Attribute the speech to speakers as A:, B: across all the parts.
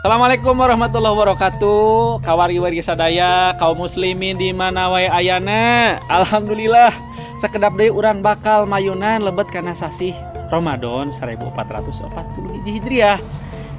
A: Assalamualaikum warahmatullahi wabarakatuh. Kawargi-wargi sadaya kaum muslimin di mana wae ayana. Alhamdulillah, sakedap deui urang bakal mayunan lebet kana sasih Ramadan 1440 Hijriah.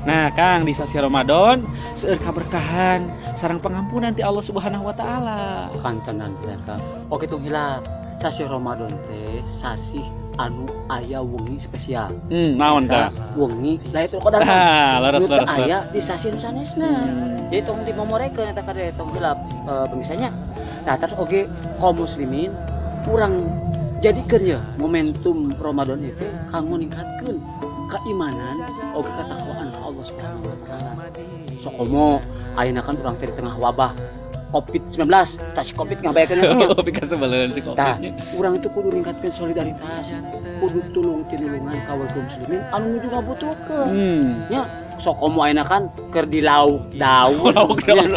A: Nah, Kang, di sasih Ramadan seueur kaberkahan sareng pangampunan ti Allah Subhanahu wa taala.
B: Kantenan pisan, Kang. Oke, tong hilap. Sasih Ramadan teh sasih anu aya wengi spesial.
A: Naon tah?
B: Wengi Lailatul Qadar.
A: Ah, leres.
B: Nu teu
A: leres, leres.
B: Aya di sasih nu sanesna. Jadi tong dimomorekeun eta kade, tong hilap pemisahnya. Nah, terus oge kaum muslimin urang jadikeun ya momentum Ramadan itu kanggo ningkatkeun keimanan oge ketakwaan ka Allah Subhanahu wa taala. Sokomo ayeuna kan urang teh di tengah wabah COVID-19, tas COVID ngabayakeun nya.
A: Pikasebeleun si
B: Tah,
A: Covid-nya.
B: Urang itu kudu ningkatkeun solidaritas, kudu tulung tinulungan ka warga muslimin anu nuju ngabutuhkeun. Ya, sokomo ayeuna kan keur di lockdown.
A: Lockdown.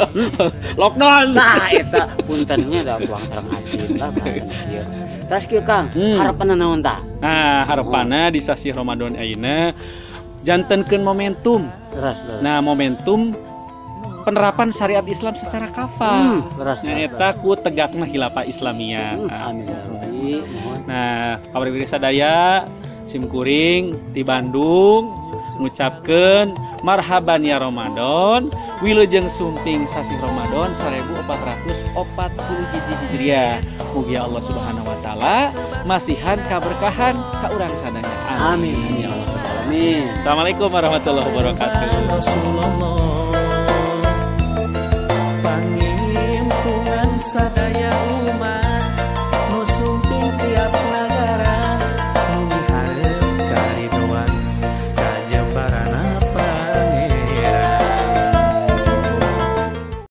A: Lockdown.
B: Nah, eta puntennya da tuang sareng asin lah bahasan ieu. Terus kieu, Kang, harapanna naon tah?
A: Nah, harapanna di sasih Ramadan ayeuna jantenkeun momentum.
B: Terus, terus.
A: Nah, momentum penerapan syariat Islam secara kafah.
B: Leres,
A: Nah,
B: leres,
A: eta ku tegakna khilafah Islamiyah.
B: Amin ya Rabbi. Mohon.
A: Nah, kabar sadaya, sim kuring di Bandung ngucapkeun marhaban ya Ramadan, wilujeng sumping sasih Ramadan 1440 Hijriah. Mugi Allah Subhanahu wa taala masihan kaberkahan ka urang sadaya.
B: Amin.
A: Amin ya Allah.
B: Amin.
A: Assalamualaikum warahmatullahi wabarakatuh.
C: Rasulullah, pangimpungan sadaya.